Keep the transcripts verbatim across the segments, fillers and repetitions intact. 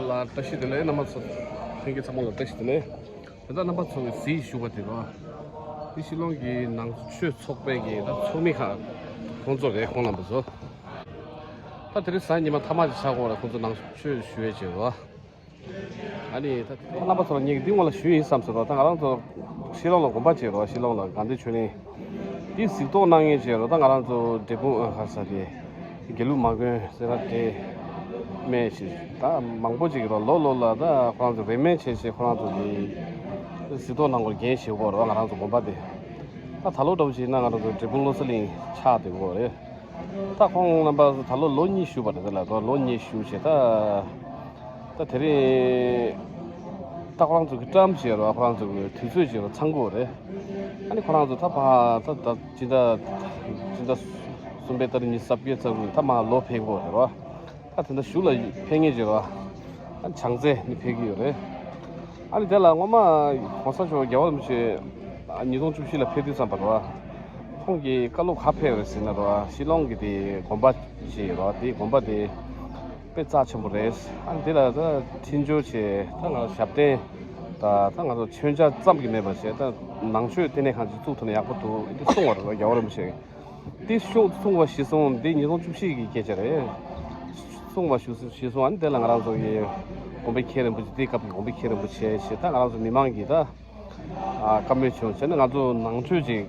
ལ་བཀྲ་ཤིས་བདེ་ལེགས། རྣམ་པ་ཚོ་ལྷན་རྒྱས་ཚང་མ་ལ་བཀྲ་ཤིས་བདེ་ལེགས། དེ་ལྟར་རྣམ་པ་ཚོ་གི་གཟིགས་ཞུ་བ་དེ་རེད་བ། དེ་ཤི་ལོང་གི་ནང་ཆོས་ཚོགས་པའི་གི་ད་ཚོགས་མི་ཁག་ཁོང་ཚོ་རེད། ཁོང་རྣམ་པ་ཚོ་ད་དེ་རིང་གཟའ་ཉི་མ་མཐའ་མ་ཅིག་ཆགས་ཀྱི་ཡོད་རེད། ཁོང་ཚོ་ནང་ཆོས་ཞུ་ཡས་བྱས་རེད་བ། ཨ་ནི་ད་རྣམ་པ་ཚོ་ལ་ངས་འདི་སྔོན་ལ་ཞུས་ཡིན་བསམ་སོང་ར། ད་ང་རང་ཚོ་ཤི་ལོང་ལ་དགོན་པ་བྱས་ར། ཤི་ལོང་ལ་དགའ་ལྡན་ཆོས་གླིང་། འདི་གཟིགས་རྟོག་གནང་མཁན་བྱས་ར། ད་ང་རང་ཚོ་འབྲས་སྤུངས་ཨ་ཁ་ས་དེ་དགེ་ལུགས་མ་དགོན་སེ་ར་བགྲེས་སྨད་ཞིག་ད་མང་པོ་ཅིག་ར་ལོ་ལོ་ལ་ད་ཁོ་རང་ཚོ་རེ་སྨོན་བྱས་བྱས་ཁོ་རང་ཚོ་གི་གཟིགས་རྟོག་གནང་དགོས་འགན་བཞེས་ཀྱི་ཡོད་ར། ང་རང་ཚོ་དགོན་པ་དེ་ད་ད་ལོ་འདྲ་བོ་ཞིག་ན་ང་རང་ཚོ་འབྲས་སྤུངས་བློ་གསལ་གླིང་ཆགས་བསྡད་ཀྱི་ཡོད་རེད། ད་ཁོང་རྣམ་པ་ད་ལོ་ལོ་གཉིས་བཞུགས་པ་རེད། ད་ལ་ད་ལོ་གཉིས་བཞུགས་བྱས་ད། ད་དེ་རིང་ད་ཁོ་རང་ཚོ་གི་བཀྲམ་བྱས་ར། ཁོ་རང་ཚོ་གི་དུས་ཚོད་བྱས་ར་ཚང་དགོས་རེད། ཨ་ནི་ཁོ་རང་ཚོ་ད་ཕ་ད་ད་སྤྱི་ཟླ་སྤྱི་ཟླ་གསུམ་པའི་ཏ་རིག་ཉི་ཤུ་རྩ་བརྒྱད་ཙམ་ད་མར་ལོག་ཕེབས་དགོས་རེད་ར། ད་དེ་འདྲ་གཞུག་ལ་ཕེབས་མཁན་བྱས་ར། ཨ་ནི་བྱང་རྩེ་ནས་ཕེབས་ཀྱི་ཡོད་རེད། ཨ་ནི་དེ་ལ་སྔོན་མ་༸གོང་ས་མཆོག་རྒྱལ་བ་རིན་པོ་ཆེ་ཉིས་སྟོང་བཅུ་བཞི་ལ་ཕེབས་དུས་ཙམ་པ་རེད་བ། ཁོང་གིས་བཀའ་སློབ་ག་ཕེབས་རེད་ཟེར་ན་རེད་བ། ཤི་ལོང་གི་དེ་དགོན་པ་ཞིག་རེད་བ། དེ་དགོན་པ་དེ་དཔེ་རྩ་ཆེན་པོ་རེད། ཨ་ནི་དེ་ལ་ད་འཕྲིན་བཅོལ་བྱས་ད་ང་ཞབས་བརྟན་ད་ད་ང་ཚོ་མཆོད་མཇལ་ཙམ་གྱིས་མེད་པ་བྱས་ད་ནང་ཆོས་ལྟེ་གནས་ཁང་ཅིག་བཙུགས་ཐུབ་ན་ཡག་པོ་འདུག་འདི་གསུངས་པ་རེད་བ། རྒྱལ་བ་རིན་པོ་ཆེ་གིས། འདི་གསུངས་གསུངས་པ་གཞིར་བཟུང་འདི་ཉིས་སྟོང་བཅུ་བཞི་གི་སྐད་ཆ་རེད། གསུངས་པ་གཞིར་བཟུང་ཨ་ནི་དེ་ལ་ང་རང་ཚོ་གི་དགོན་པའི་མཁན་རིན་པོ་ཆེ། དེའི་སྐབས་ཀྱི་དགོན་པའི་མཁན་རིན་པོ་ཆེ་ཞེས་ད་ང་རང་ཚོ་མི་མང་གིས་ད་ཨ་བཀའ་མོལ་བྱུང་བྱས་ནས་ང་ཚོ་ནང་ཆོས་ཅིག་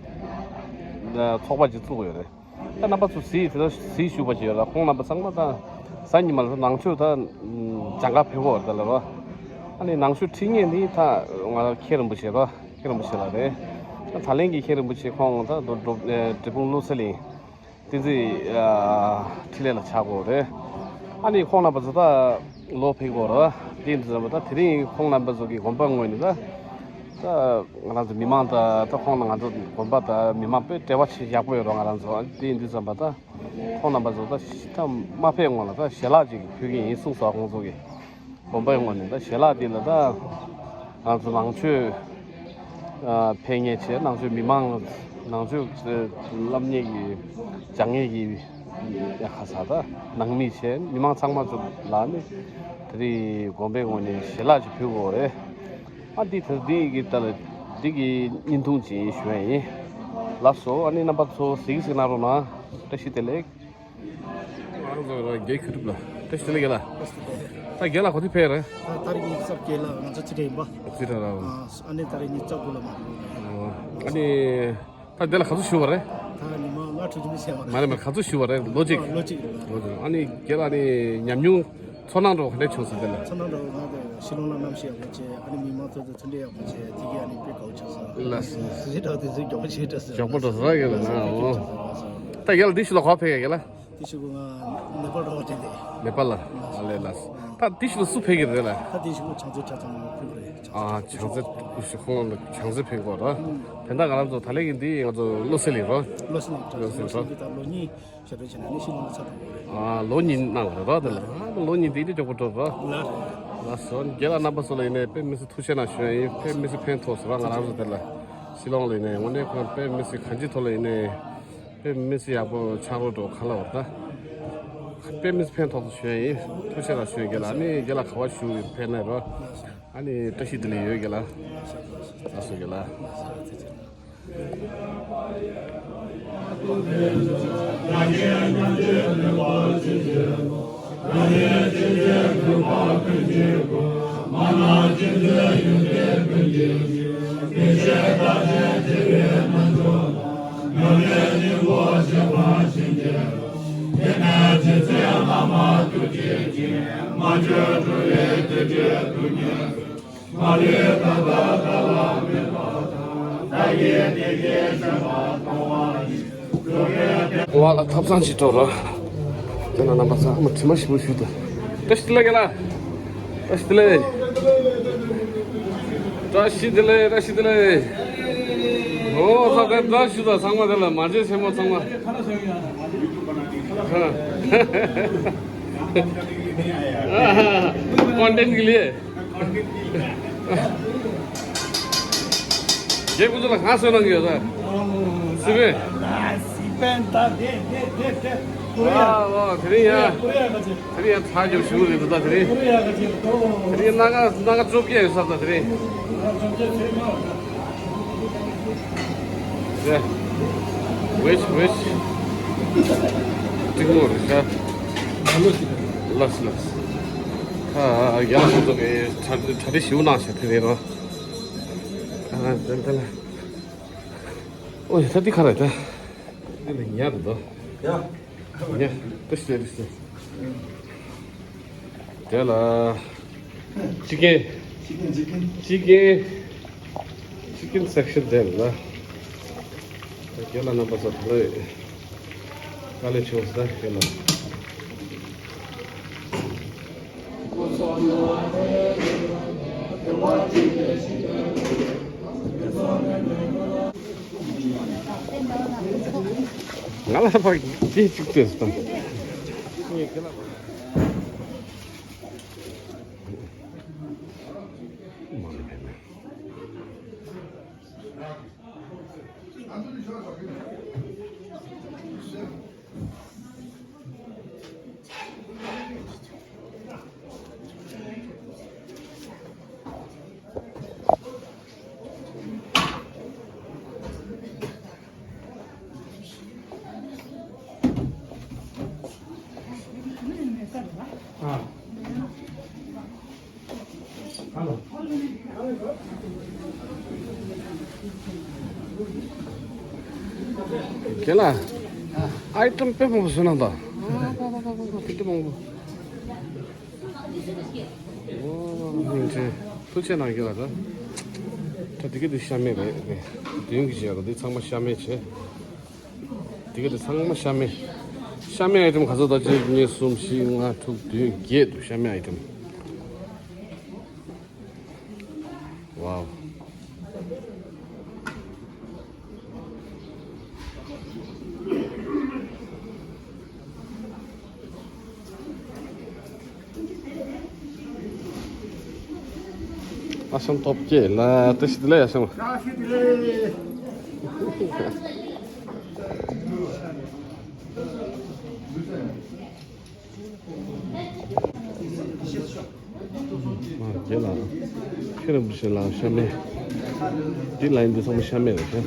ཚོགས་པ་ཅིག་བཙུགས་ཡོད་རེད། ད་རྣམ་པ་ཚོ་གཟིགས་དེ་ད་གཟིགས་ཞུ་བ་ཅིག་ཡོད་ལ། ཁོང་རྣམ་པ་ཚང་མ་ད་གཟའ་ཉི་མ་ལ་ད་ནང་ཆོས་ད་སྦྱང་ག་ཕེབས་ཀྱི་ཡོད་རེད་ད་ལ་རོ། ཨ་ནི་ནང་ཆོས་ཁྲིད་མཁན་ནི་ད་ང་རང་མཁན་རིན་པོ་ཆེ་རོ། མཁན་རིན་པོ་ཆེ་ལགས་རེད། ད་ད་ལན་གྱི་མཁན་རིན་པོ་ཆེ་ཁོང་ད་འབྲས་སྤུངས་བློ་གསལ་གླིང་བསྟན་འཛིན་འཕྲིན་ལས་ལ་ཆགས་ཀྱི་ཡོད་རེད། ཨ་ནི་ཁོང་རྣམ་པ་ཚོ་ད་ལོག་ཕེབས་ཀྱི་ཡོད་རེད། དེ་ཡིན་དུས་ཙམ་པ་ད་དེ་རིང་ཁོང་རྣམ་པ་ཚོ་གི་དགོན་པ་ངོས་ནས་ད་ད་ང་རང་ཚོ་མི་མང་ད་ད་ཁོང་ལ་ང་ཚོ་དགོན་པ་ད་མི་མང་དཔེ་འབྲེལ་བ་ཆེ་ཡག་པོ་ཡོད་རེད། ང་རང་ཚོ་དེ་ཡིན་དུས་ཙམ་པ་ད་ཁོང་རྣམ་པ་ཚོ་ད་ད་མ་ཕེབས་སྔོན་ལ་ད་ཞལ་ལག་ཅིག་ཕུལ་གྱི་ཡིན་གསུངས་སོང་། ཁོང་ཚོ་གི་དགོན་པའི་ངོས་ནས་ད་ཞལ་ལག་འདི་ལ་ད་ང་ཚོ་ནང་ཆོས་ཨ་ཕེབས་མཁན་བྱས། ནང་ཆོས་མི་མང་ནང་ཆོས་བསླབ་མཁན་གྱི་སྦྱང་མཁན་གྱི་ཡ་ཁ་ས་ད་ནང་མི་བྱས། མི་མང་ཚང་མ་ཚོ་ལ་ནི་དེ་རིང་དགོན་པའི་ངོས་ནས་ཞལ་ལག་ཅིག་ཕུལ་དགོས་རེད། ཨ་འདི་ད་འདི་གི་ད་ལ་འདི་གི་བརྙན་ཐུང་ཅིག་ཞུ་ཡ་ཡིན། ལགས་སོ། ཨ་ནི་རྣམ་པ་ཚོ་གཟིགས་གཟིགས་གནང་རོགས་གནང་། བཀྲ་ཤིས་བདེ་ལེགས། ང་རང་ཚོ་རང་རྒྱལ་ཁ་གྲུབ་ལ་བཀྲ་ཤིས་བདེ་ལེགས་རྒན་ལགས། ད་རྒན་ལགས་ག་ཚོད་ཕེབས་རེད། ད་ད་རེས་ཉིན་གསར་རྒྱལ་ལགས་ང་ཚོ་ཅི་འདྲ་ཡིན་པ། ཅི་འདྲ་ར། ཨ་ནི་ད་རེས་ཉིན་གསར་དགུ་ལ་མ་འགྲོ། ཨ་ནི་ད་འདི་ལ་ག་ཚོད་བཞུགས་པ་རེད། ད་ཉི་མ་ལྔ་དྲུག་ཅིག་མི་ཟེར་བ་རེད། མ་རེད་མ་རེད། ག་ཚོད་བཞུགས་པ་རེད། ལོ་གཅིག་ལོ་གཅིག་རེད། ལོ་གཅིག་ཨ་ནི་རྒན་ལགས་ནི་ཉམས་མྱོང་ཚོར་སྣང་འདྲ་བོ་ག་འདྲ་བྱུང་སོང་། འདི་ལ་ཚོར་སྣང་འདྲ་བོ་ང་ཚོ་ཤི་ལོང་ལ་གནམ་གཤིས་ཡག་པོ་བྱས། ཨ་ནི་མི་མང་ཚོ་དང་མཐུན་སྒྲིལ་ཡག་པོ་བྱས། དེ་གི་ཨ་ནི་དཔེ་དགའ་བོ་བྱུང་སོང་། ལགས་སོ། གཟི་བརྗིད་འདྲ་བོ་དེ་ཚོ་མགྱོགས་པོ་བྱས་འདྲ་སོང་། མགྱོགས་པོ་འགྲོ་སོང་ར་རྒན་ལགས་ན། འོ་ད་རྒན་ལགས་འདི་ཤི་ལོང་ག་པར་ཕེབས་ཡ་རྒན་ལགས། དེ་ཞུ་གི་ང་ནེ་པཱལ་རོགས་དེ་འདི། ནེ་པཱལ་ལ། ཨ་ལས་ལགས། ད་དེ་ཞུ་ལ་སུ་ཕེབས་ཀྱི་རེད་ལགས། ད་དེ་ཞུ་གི་བྱང་རྩེ་གྲྭ་ཚང་ཕེབས་རེད། ཨ་བྱང་རྩེ་ཞུ་ཁོང་ལ་བྱང་རྩེ་ཕེབས་དགོས་ར། དེ་འདྲ་ང་རང་ཚོ་ད་ལས་ཀྱི་འདི་ང་ཚོ་བློ་གསལ་ལི་རོ། བློ་གསལ་ལི་གྲྭ་ཚང་བློ་གསལ་ལི་རོ། ད་ལོ་གཉིས་ཞབས་བྲོ་བྱས་ནས་ནི་ཤི་ལོང་ལ་ཚར་འགྲོ་གི་རེད། ཨ་ལོ་གཉིས་གནང་བ་རེད་ར། དེ་ལ་ཨ་ལོ་གཉིས་འདི་འདི་མགྱོགས་པོ་འགྲོ་ར། ལགས་རེད། ལགས་སོ། རྒན་ལགས་རྣམ་པ་ཚོ་ལ་ཡིན་ནའི་དཔེ་མི་སྲིད་ཐུགས་རྗེ་གནང་ཞུ་ཡ་ཡིན། དཔེ་མི་སྲིད་ཕན་ཐོགས་སོང་ར། ང་རང་ཚོ་དེ་ལ་ཤི་ལོང་ལ་ཡིན་ནའི་དངོས་གནས་ཁོང་དཔེ་མི་སྲིད་གང་ཅིའི་ཐོག་ལ་ཡིན་ནའི། དཔེ་མི་སྲིད་ཡག་པོ་ཆགས་རོགས་འགྲོ་ག་ལ་བར་ད། དཔེ་མི་སྲིད་ཕན་ཐོགས་སོང་ཞུ་ཡ་ཡིན། ཐུགས་རྗེ་ཆེ་ཞུ་ཡ་རྒན་ལགས། ཨ་ནི་རྒན་ལགས་ག་པར་བཞུགས་ཡོད་ཕེབས་ན་རོ། ཨ་ནི་བཀྲ་ཤིས་བདེ་ལེགས་ཡོད་རྒན་ལགས། ལགས་སོ་རྒན་ལགས། ཝ་ལ་ཐབ་ཚང་ཅིག་འགྲོ་ར། དེ་ན་རྣམ་པ་ཚང་མ་དྲི་མ་ཞིབ་པོ་ཞུ་ད། བཀྲ་ཤིས་བདེ་ལེགས་ལ། བཀྲ་ཤིས་བདེ་ལེགས། བཀྲ་ཤིས་བདེ་ལེགས། བཀྲ་ཤིས་བདེ་ལེགས། ཨོ་ད་དེ་ད་ཞུ་ད་ཚང་མ་དེ་ལ་མ་བརྗེད་ཆེན་མོ་ཚང་མ། ཀོན་ཊེན་གི་ལི། རྒྱལ་ཁོང་ཚོ་ལ་གང་གསོལ་གནང་གི་ཡོད་ད། སི་པན། སི་པན་ད་དེ་དེ་དེ་དེ། ཀོ་རི་ཡ། ཨ་ཨ་དེ་རིང་ཡ། ཀོ་རི་ཡ་ག་ཅེ། དེ་རིང་ཡ་ཚ་རྒྱབ་ཞུ་གི་རེད་ད་དེ་རིང་། ཀོ་རི་ཡ་ག་ཅེ་ཏོ། དེ་རིང་སྣ་ཁ་སྣ་ཁ་བཅོ་བརྒྱད་ཡོད་ས་ད་དེ་རིང་། སྣ་ཁ་བཅོ་བརྒྱད་དེ་རིང་མ། རེད། ཝེཆ་ཝེཆ། གཅིག་མོ་རེད་ཤག་ལགས་ལགས། ཁ་ཡག་སོང་ཚོ་གི་གྲ་གྲ་སྒྲིག་ཞིབ་གནང་ཤག་དེ་རེད་རོ། ཨ་ཏན་ཏན། ཨོ་ཡ་ད་འདི་ཁ་ར་ད། འདི་ལ་ཉར་འདུག་ཡ། ཉར་འདུག་ཟེར་ཟེར། དེ་ལ། ཅི་ཀེན། ཅི་ཀེན་ཅི་ཀེན། ཅི་ཀེན། ཅི་ཀེན་སེག་ཤན་དེ་ལ། དེ་ལ་རྣམ་པ་ཚོ་ད་ལོས། དཀའ་ལས་ཆེ་བ་ཟེར་དེ་ལ། ང་ལ་ཕ་གི་ཅིག་ཏེ་སྟོན། དེ་ལ་ཨའི་ཊམ་དཔེ་མང་པོ་བཟོས་གནང་དང་། དཔེ་མང་པོ། ཨོ་སྙིང་རྗེ། ཐུགས་རྗེ་གནང་གི་ལ་ད། ད་དེ་ག་དེ་ཤ་མེད་རེད། མདུན་གྱི་བྱས་ར་འདི་ཚང་མ་ཤ་མེད་བྱས། དེ་ག་དེ་ཚང་མ་ཤ་མེད། ཤ་མེད་ཨའི་ཊམ་ག་ཚོད་ད། གཅིག་གཉིས་གསུམ་བཞི་ལྔ་དྲུག་བདུན་བརྒྱད་འདུག་ཤ་མེད་ཨའི་ཊམ། ཝའོ། ཨ་ཤམ་སྟོབས་རྒྱས་ལ་བཀྲ་ཤིས་བདེ་ལེགས། ཨ་ཤམ། བཀྲ་ཤིས་བདེ་ལེགས། རྒན་ལགས། ཁྱེད་རང་བུ་ཤེས་ལགས་ཤ་མེད། འདི་ལ་ཡིན་འདི་ཚང་མ་ཤ་མེད་རེད་ཤག་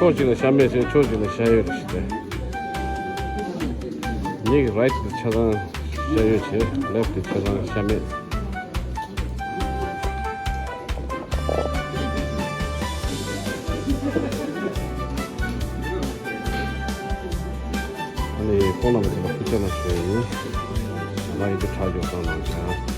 ཕྱོགས་གཅིག་ལ་ཤ་མེད་ཅིང་ཕྱོགས་གཅིག་ལ་ཤ་ཡོད་རེད་ཞེས་ཏེ། ངེད་ཀྱི་རའིཊ་དེ་ཆ་ཚང་ཤ་ཡོད་བྱས། ལེཕཊ་དེ་ཆ་ཚང་ཤ་མེད། ཨ་ནི་ཁོང་རྣམ་པ་ཚོ་ལ་སྐུ་ཕྱག་ལ་ཞུ་ཡ་ཡིན། ང་ཡི་དེ་ཁྲག་སྦྱོར་བཏང་གནང་བྱ།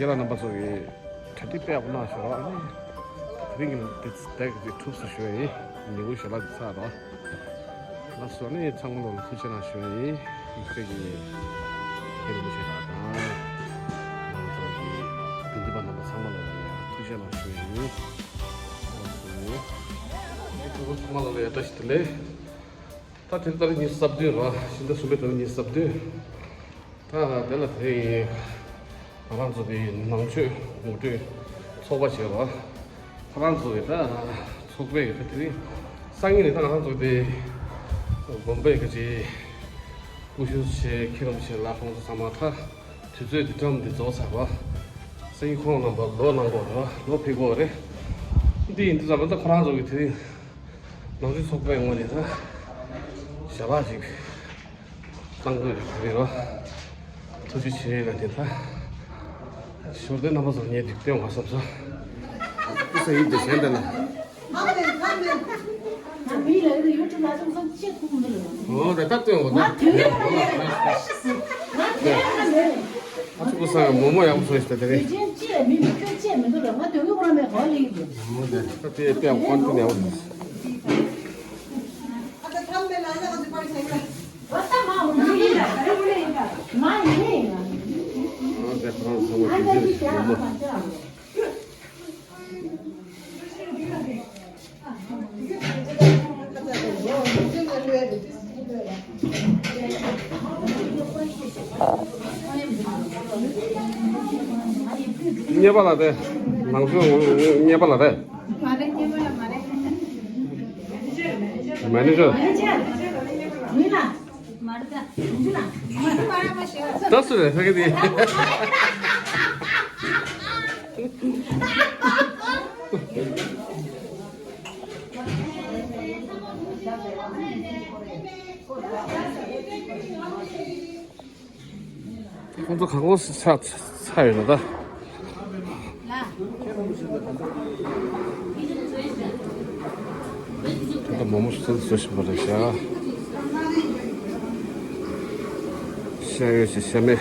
ཁྱེད་རང་རྣམ་པ་ཚོ་གིས་གྲ་སྒྲིག་དཔེ་ཡག་པོ་གནང་ཤག་ར། ཨ་ནི་དེ་རིང་གི་དེ་དེ་གི་ཐུགས་སུ་ཞུ་ཡ་ཡིན། ཉིན་གུང་ཞལ་ལག་དེ་ཚར་ར། ལགས་སོ། ཨ་ནི་ཚང་མ་ལོ་ལ་ཐུགས་རྗེ་གནང་ཞུ་ཡ་ཡིན། ཡིག་ཚད་ཀྱི་ཁྱེད་རང་ཆེ་ལགས་དང་། ང་ཚོ་གི་དགེ་འདུན་པ་རྣམ་པ་ཚང་མ་ལོ་ལ་ཡ་ཐུགས་རྗེ་གནང་ཞུ་ཡ་ཡིན། ལགས་སོ། ཚང་མ་ལོ་ལ་ཡ་བཀྲ་ཤིས་བདེ་ལེགས། ད་དེ་རིང་ད་རིང་ཉི་ཤུ་རྩ་བདུན་ར། ཕྱི་ཟླ་གསུམ་པའི་ད་རིང་ཉི་ཤུ་རྩ་བདུན། ད་དེ་ལ་དེ་ཡིན། ང་རང་ཚོ་དེ་ནང་ཆོས་ངོ་སྤྲོད་ཚོགས་པ་བྱས་པ། ང་རང་ཚོ་གི་ད་ཚོགས་པའི་ད་དེ་རིང་སང་ཉིན་ནས་ད་ང་རང་ཚོ་དེ་དགོན་པའི་གི་ཅིག་སྐུ་ཞབས་ཆེ་མཁན་རིན་པོ་ཆེ་ལགས་ཁོང་ཚོ་ཚང་མ་ད་དུས་ཚོད་འདི་གྲངས་འདི་རྫོགས་ཚར་བ། སང་ཉིན་ཁོང་རྣམ་པ་ལོག་གནང་དགོས་རེད་བ། ལོག་ཕེབས་དགོས་རེད། འདི་ཡིན་དུས་ཙམ་པ་ད་ཁོ་རང་ཚོ་གི་དེ་རིང་ནང་ཆོས་ཚོགས་པའི་ངོས་ནས་ད་ཞལ་ལག་ཅིག་བཏང་དགོས་རེད་རོ། ཐུགས་རྗེ་ཆེ་ལ་ནི་ད་ཞོར་དུ་རྣམ་པ་ཚོར་ངས་འདི་སྟོན་དགོས་བསམ་སོང་། སྐུ་ས་ཡིན་དེ་གཞན་དེ་ལ། ཨོ་རེད། ད་སྟོན་དགོས་ད། ཨ་ཚོ་སྐུ་ས་མོ་མོ་ཡག་པོ་བཟོས་ཤག་ད་དེ་རེད། ཨོ་རེད། ད་དེ་དཔེ་ཡག་པོ་ཀོན་ཊེན་ཡག་པོ་བཟོས། རྙེད་པ་ལགས་དེ། ནང་ཆོས་རྙེད་པ་ལགས་དེ། མ་རེད། རྙེད་པ་ལགས་མ་རེད། མ་ནི་ཆོས། མ་རེད་ད། ད་སུ་རེད་ཧ་གི་དེ། ཁོང་ཚོ་གང་གོ་ས་ཚ་ཡོད་ན་ད། ད་ལྟ་མོག་མོག་ཞིག་བཟོ་བཞིན་པ་རེད་ཤག་ཤ་ཡོད་ཤག་ཤ་མེད།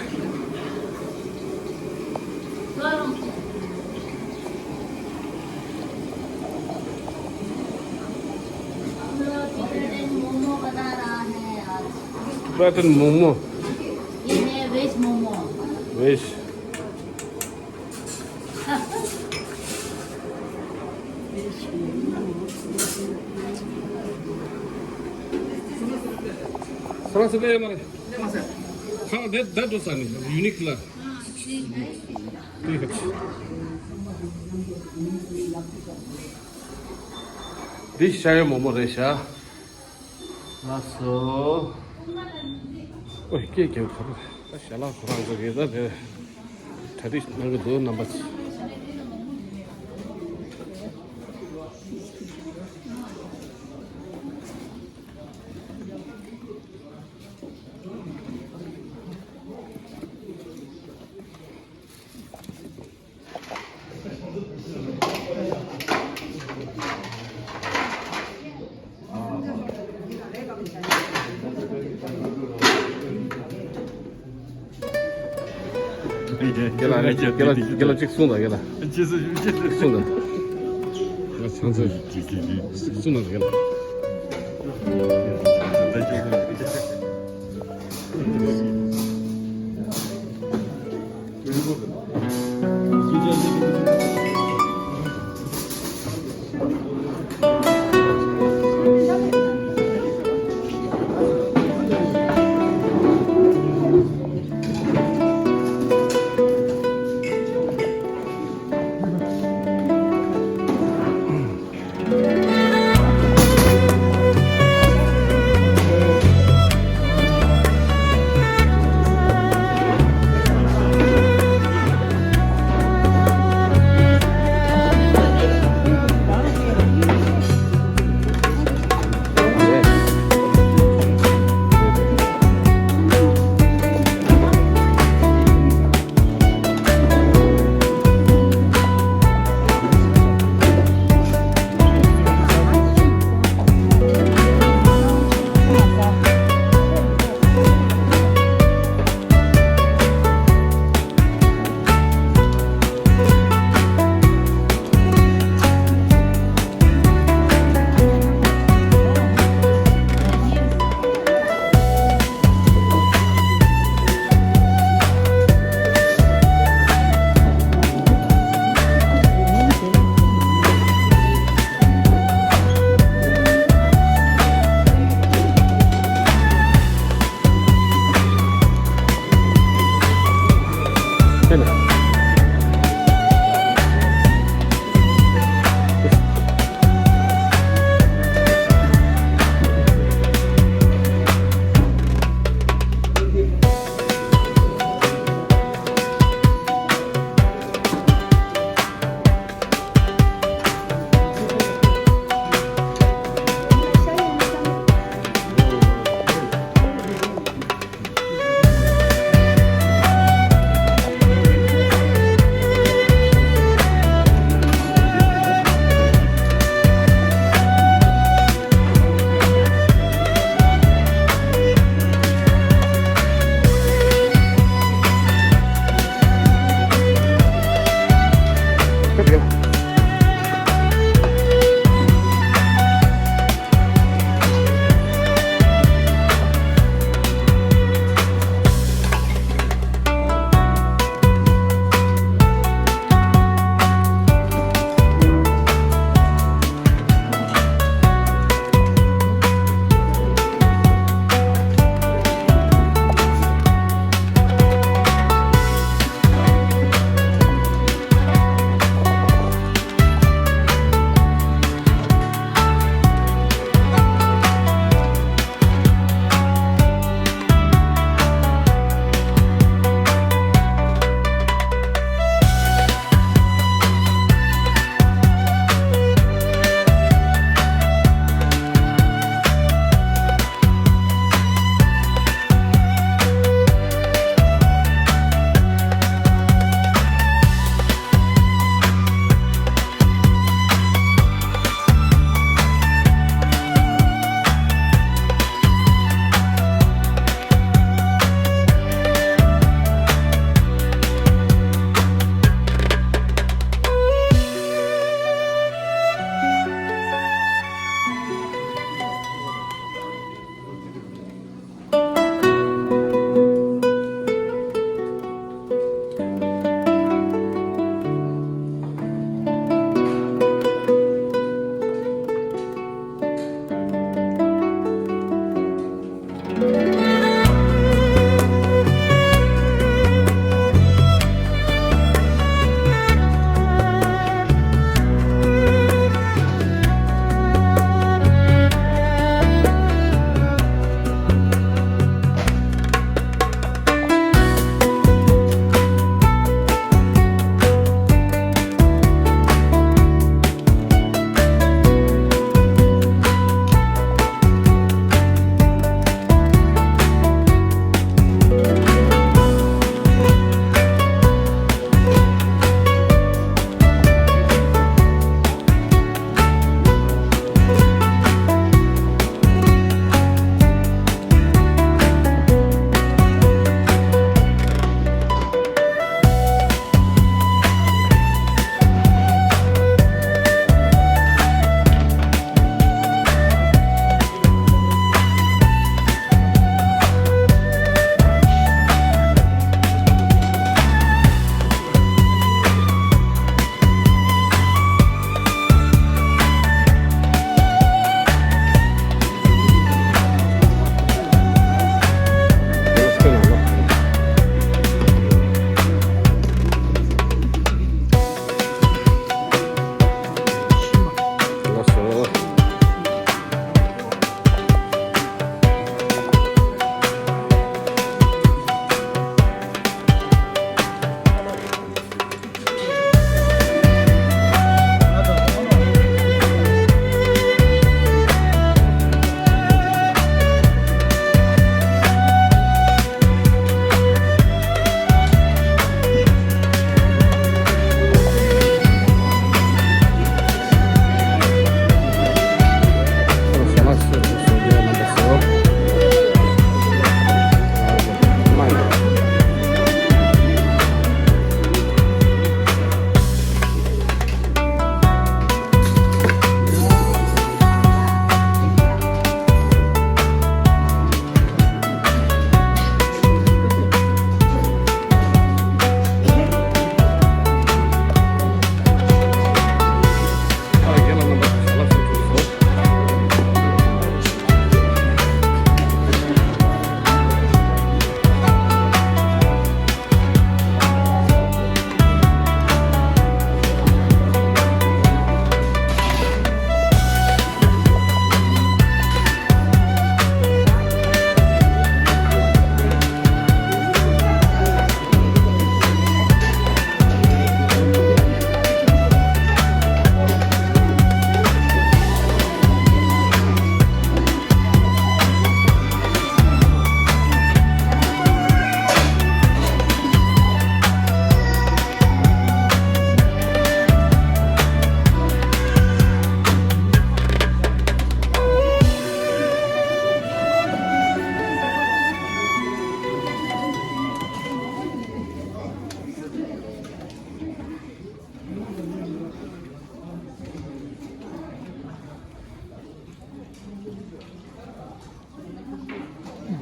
Tibetan momo. ये है वेज मोमो। वेज। ཁ་ལག་ཟ་ཡ་མ་རེད། ཁ་ལག་དེ་ད་འགྲོ་ས་ནི་ཡུ་ནིག་ལ། འདི་ཤ་ཡོད་མོག་མོག་རེད་ཤག་ལགས་སོ། ཨོ་ཡ། སྐད་རྒྱག་ག་རེ། ད་ཞལ་ལག་ཁོ་རང་ཚོ་གིས་ད་དེ་གྲ་སྒྲིག་གནང་གི་འདུག་རྣམ་པ་ཚོ། རྒན་ལགས། རྒན་ལགས། རྒན་ལགས། གཅིག་གསུངས་དང་། རྒན་ལགས། གཅིག་གསུངས་དང་། ང་བྱང་ཚེ་གཅིག་གསུངས་དང་། རྒན་ལགས།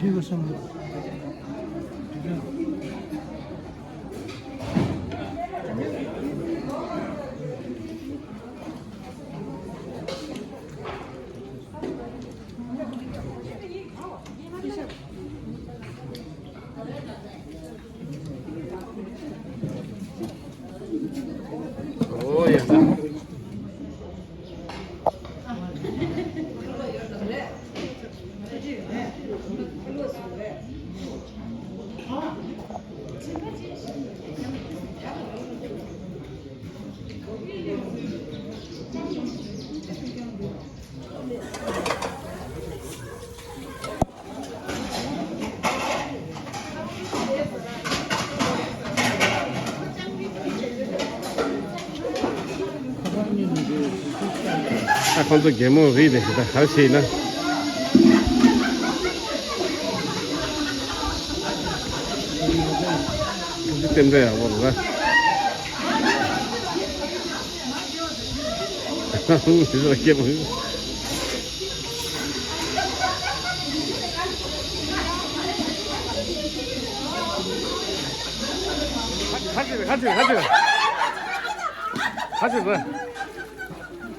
ད་ཁོང་ཚོ་གད་མོ་རེད་དེ། ད་ག་རེ་བྱས་ན། འདི་རྟེན་འབྲེལ་ཡག་པོ་རེད་ད། འདི་ཚོ་གད་མོ། ཁ་ཅིག་རེད། ཁ་ཅིག་རེད། ཁ་ཅིག་རེད། ཁ་ཅིག་རེད།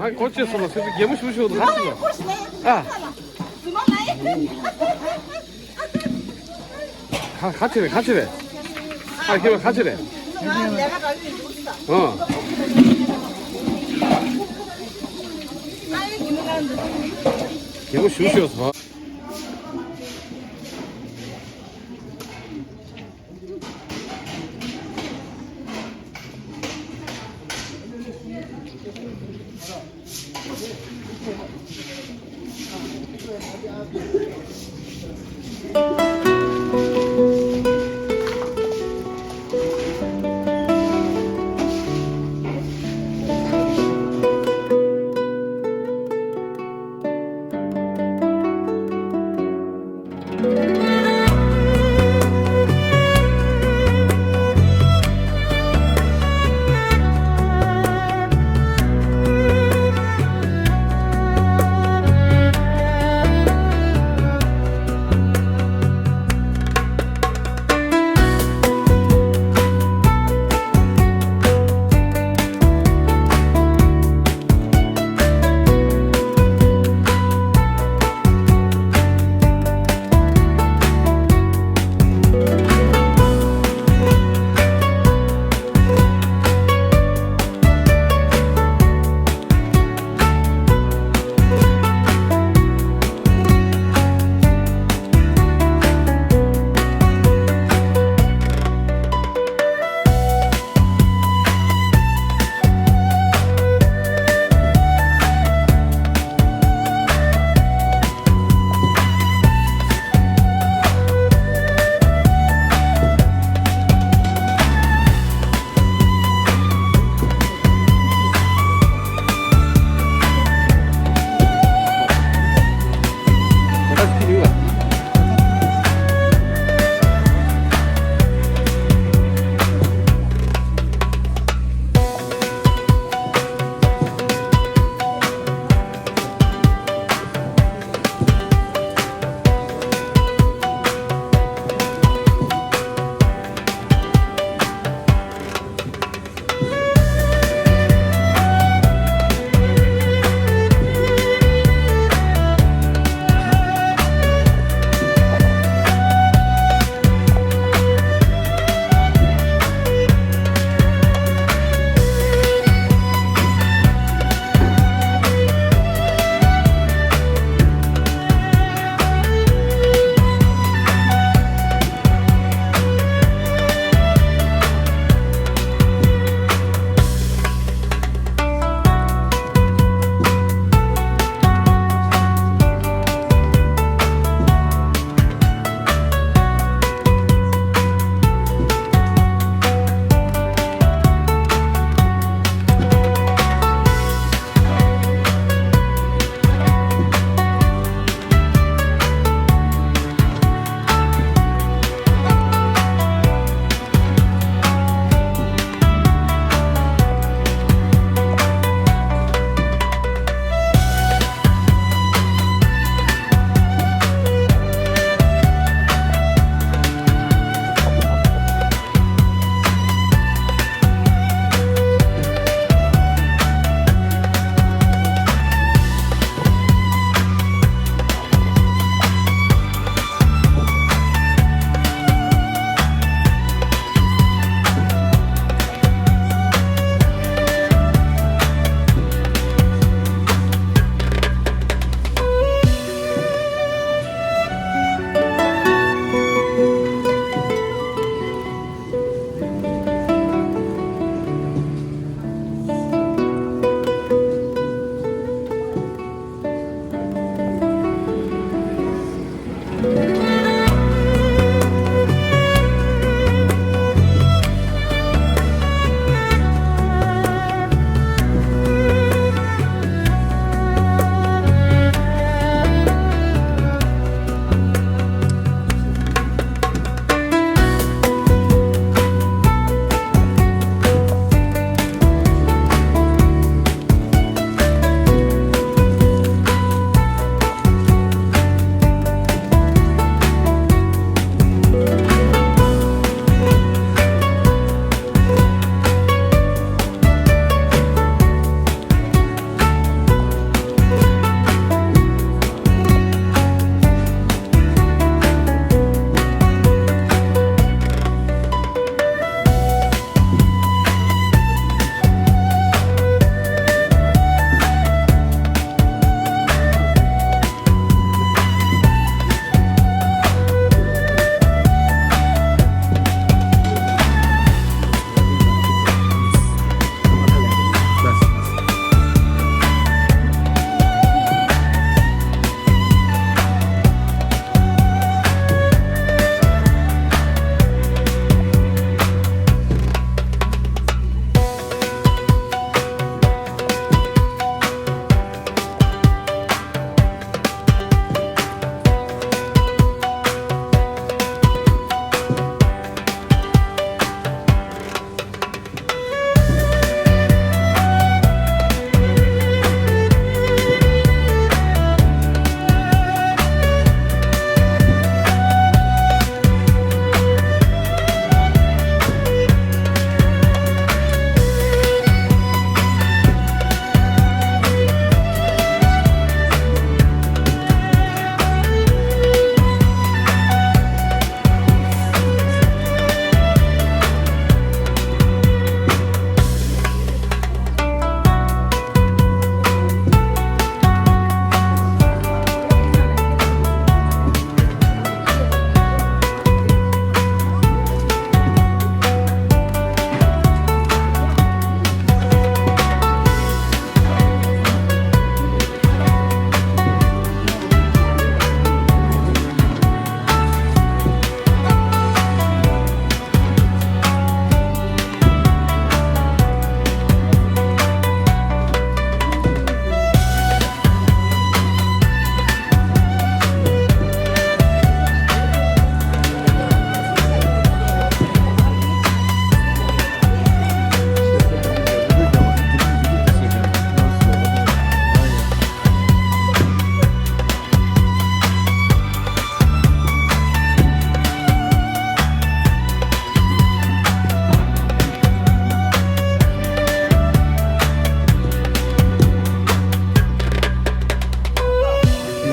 ཨ་གོ་ཅི་སོང་ལ་ཟེར་དུས་གད་མོ་ཞུ་ཞུ་ལ་ཧ་ཅི་ལ། ཨ། ཁ་ཁ་ཅི་རེད། ཁ་ཅི་རེད། ཨ་ཁྱེད་ཁ་ཅི་རེད། ཨ། གད་མོ་ཞུ་ཞུ་སོང་།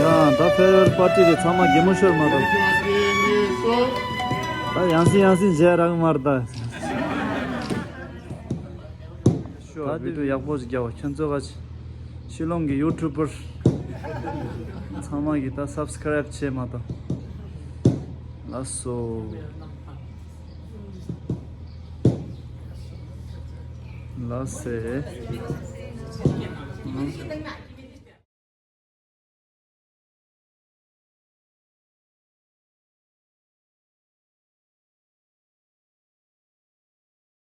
ཡང་ད་ཕེར་ཝེལ་པར་ཊི་རེད། ཚང་མ་གད་མོ་ཤོར་མ་གཏོགས། ད་ཡང་སེ་ཡང་སེ་མཇལ་རག་མ་རེད་ད། ཤོ་ད་བི་ཌི་ཡོ་ཡག་པོ་ཞིག་རྒྱག་པ། ཁྱོད་ཚོ་ག་ཕྱི་ལོགས་ཀྱི་ཡུ་ཊུབ་པར་ཚང་མ་གིས་ད་སབ་སི་ཀ་རའིབ་བྱས་མ་གཏོགས། ལགས་སོ། ལགས་སེ།